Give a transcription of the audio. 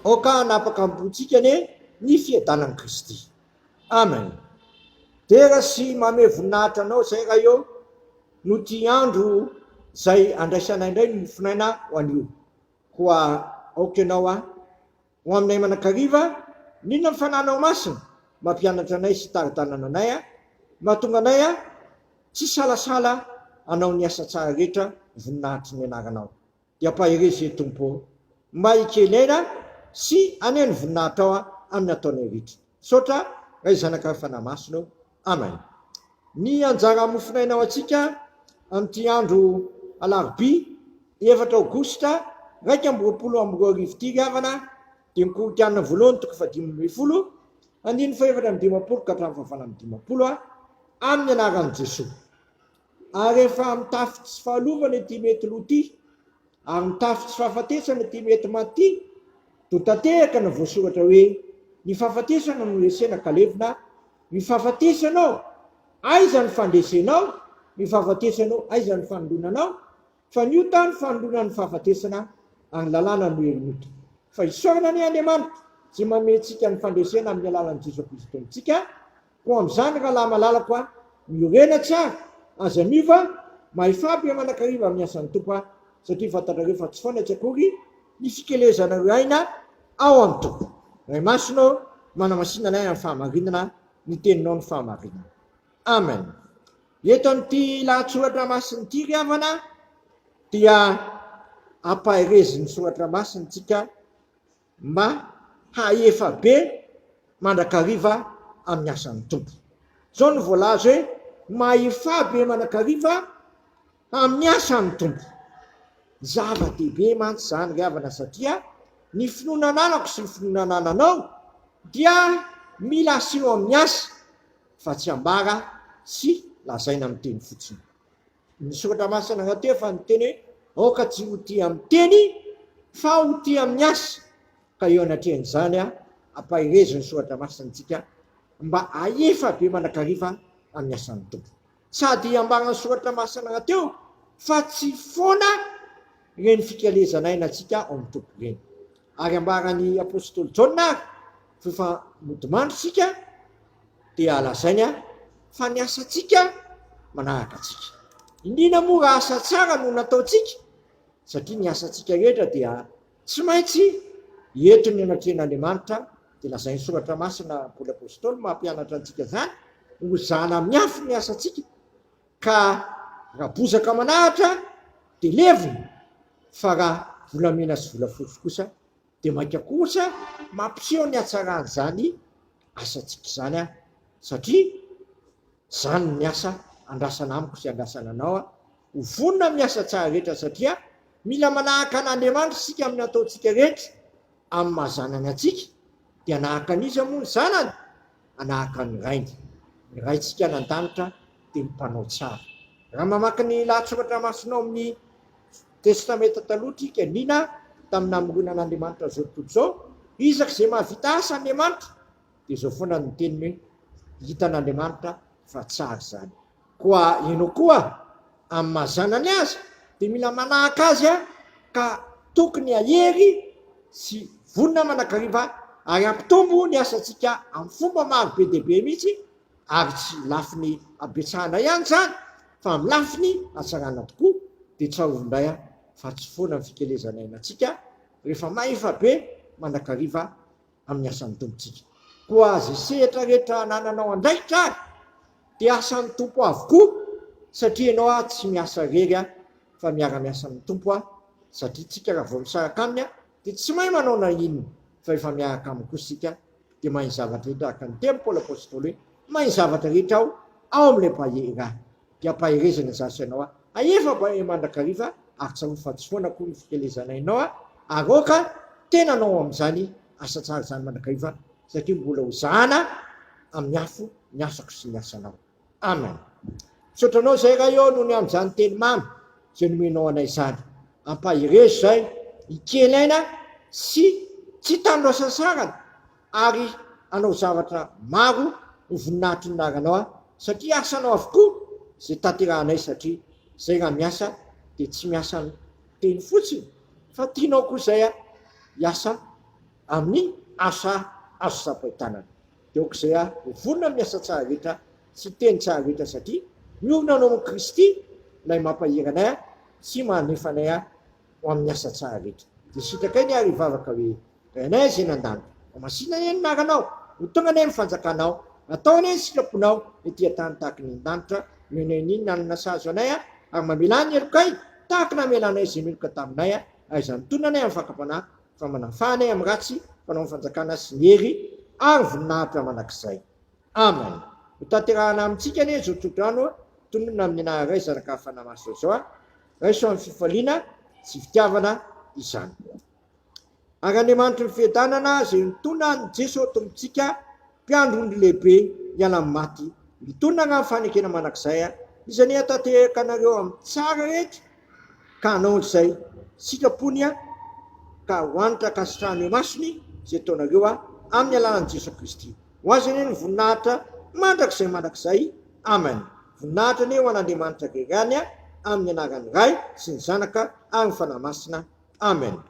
Aoka hanapaka am-pontsika anie ny fiadanan'i Kristy. Amen. Dera sy manome voninahitra Anao izay Ray ô, no ity andro izay andraisanay indray ny mofon'aina ho anio. Koa aoka Ianao a, ho aminay manakariva, indrindra ny Fananao Masina, mampianatra anay sy tari-dalana anay a, mahatonga anay a, tsy hisalasala hanao ny asa tsara rehetra ho voninahitry ny Anaranao. Dia ampaherezo e Tompo ô, mba hikely aina sy haneho ny voninahitrao amin'ny ataonay rehetra. Misaotra Ray Zanaka ary Fanahy Masina ô. Amen. Ny anjara mofonaina ho antsika amin'ity andro alarobia efatra aogositra 2021 ity ry havana dia ny Korintiana voalohany toko fahadimy ambin'ny folo andininy faha-54 ka hatramin'ny faha-58 amin'ny anaran'i Jesoa. Ary rehefa mitafy tsy fahalovana ity mety lo ity, ary mitafy tsy fahafatesana ity mety maty ity, dia ho tanteraka ny voasoratra hoe, Ny fahafatesana no resena ka levona, ny fahafatesana ô, aiza ny fandresenao? Ny fahafatesana ô, aiza ny fanolonanao? Fa ny ota no fanolonan'ny fahafatesana, ary ny lalàna no herin'ny ota. Fa isaorana anie Andriamanitra, izay manome antsika ny fandresena amin'ny alalan'i Jesoa Kristy Tompontsika, Koa amin'izany rahalahy malalako a, miorena tsara, aza miova, mahefà be manakariva amin'ny asan'ny Tompo a, satria fantatrareo fa tsy foana tsy akory ny fikelezanareo aina ao amin'ny Tompo. Ray Masina ô, manamasina anay amin'ny fahamarinana, ny Teninao no fahamarinana. Amen. Eto amin'ity lahatsoratra masina ity ry havana dia ampaherezin'ny soratra masina tsika mba hahefa be mandrakariva amin'ny asan'ny Tompo. Izao no voalaza hoe, Mahefà be mandrakariva amin'ny asan'ny Tompo. Zava-dehibe mantsy izany ry havana satria ny finoana ananako sy ny finoana anananao dia mila aseho amin'ny asa fa tsy ambara sy lazaina amin'ny teny fotsiny. Ny Soratra Masina rahateo efa niteny hoe aoka tsy ho tia amin'ny teny fa ho tia amin'ny asa, ka eo anatrehan'izany ampaherezo ny Soratra Masina antsika mba hahefa be mandrakariva amin'ny asan'ny Tompo. Sady ambaran'ny Soratra Masina rahateo fa tsy foana ireny fikelezana aina antsika ao amin'ny Tompo ireny. Ary ambaran'ny Apostoly Jaona ary fa efa nodimandry isika dia lazainy fa ny asantsika manaraka antsika. Indrindra moa raha asa tsara no nataontsika, satria ny asantsika rehetra dia tsy maintsy eto ny anatrehan'Andriamanitra, dia lazain'ny Soratra Masina Paoly Apostoly mampianatra antsika izany, ho zana miafy ny asantsika, ka raha bozaka manahatra dia levona, fa raha volamena sy volafotsy kosa dia mainka kosa mampiseho ny hatsaran'izany asantsika izany aho, satria izany ny asa andrasana amiko sy andrasana anao aho, ho vonona amin'ny asa tsara rehetra satria mila manahaka an'Andriamanitra isika amin'ny ataontsika rehetra, amin'ny maha zanany antsika, dia hanahaka an'iza moa ny zanany? Hanahaka ny Rainy. Ny Raintsika any an-danitra dia ny mpanao tsara. Raha mamaky ny lahatsoratra masina ao amin'ny Testamenta Taloha tsika, nina tamin'ny namoronan'Andriamanitra izao tontolo izao, isaky izay mahavita asa Andriamanitra, dia izao foana no teniny hoe, hitan'Andriamanitra fa tsara izany. Koa ianao koa, amin'ny maha zanany azy, dia mila manahaka azy ka tokony hahery sy vonona mandrakariva ary hampitombo ny asantsika amin'ny fomba maro be dia be mihitsy ary tsy lafiny habetsahana ihany izany fa amin'ny lafiny hatsarana tokoa dia tsarovy indray aho fa tsy foana ny fikelezana aina antsika rehefa mahefa be mandrakariva amin'ny asan'ny Tompontsika. Koa izay sehatra rehetra anananao andraikitra ary dia asan'ny Tompo avokoa satria ianao aho tsy miasa irery aho fa miara-miasa amin'ny Tompo aho satria tsika raha vao misaraka aminy dia tsy mahay manao na inona fa efa miaraka aminy kosa isika dia mahay ny zavatra rehetra araka ny tenin'i Paoly Apostoly hoe mahay ny zavatra rehetra aho ao amin'ilay mpahery ahy dia ampaherezana izaho sy ianao ahefa mba mandrakariva ary tsarovy fa tsy foana akory ny fikelezana ainao ary aoka tena anao amin'izany asa tsara izany mandrakariva satria mbola ho zahana amin'ny afo ny asako sy ny asanao. Amen. Misaotra anao izay Ray ô noho ny amin'izany teny mamy izay nomenao anay izany. Ampaherezo izay hikely aina sy tsy hitandro hasasarana ary hanao zavatra maro ho voninahitry ny anaranao aho satria asanao avokoa izay tanterahanay satria izay raha miasa dia tsy miasa amin'ny teny fotsiny fa tianao koa izay hiasa. amin'ny asa azo tsapain-tanana. Dia aoka izay aho ho vonona amin'ny asa tsara rehetra sy teny tsara rehetra satria miorina ao amin'i Kristy ilay mampahery anay sy manefa anay ho amin'ny asa tsara rehetra. Dia sitrakay ny ary hivavaka hoe, Rainay izay any an-danitra, homasina anie ny anaranao, ho tonga anie ny fanjakanao, atao anie ny sitraponao ety an-tany tahaka ny an-danitra, omenay ny inona alina sahaza anay ary mamelà ny helokay tahaka ny namelanay izay meloka taminay, ary izany mitonona anay amin'ny fakam-panahy fa manafaha anay amin'ny ratsy, mpanao ny fanjakana sy ny hery ary voninahitra mandrakizay. Amen. Ho tanterahana amintsika anie izao tsodrano tononina amin'ny anaran'ny Ray, Zanaka ary Fanahy Masina izao. Raiso amin'ny fifaliana sy fitiavana izany. Ary Andriamanitry ny fiadanana izay nitondra an'i Jeso Tompontsika, mpiandry ondry lehibe hiala amin'ny maty, mitondra angaha ny fanekena mandrakizay, Izy anie hatanteraka anareo amin'ny tsara rehetra, ka hanao izay sitrapony ka ho hanitra ankasitrahany eo imasony izay ataonareo amin'ny alalan'i Jeso Kristy. Ho Azy anie ny voninahitra mandrakizay mandrakizay. Amen. Voninahitra anie ho an'Andriamanitra irery ihany amin'ny anaran'ny Ray sy ny Zanaka ary ny Fanahy Masina. Amen.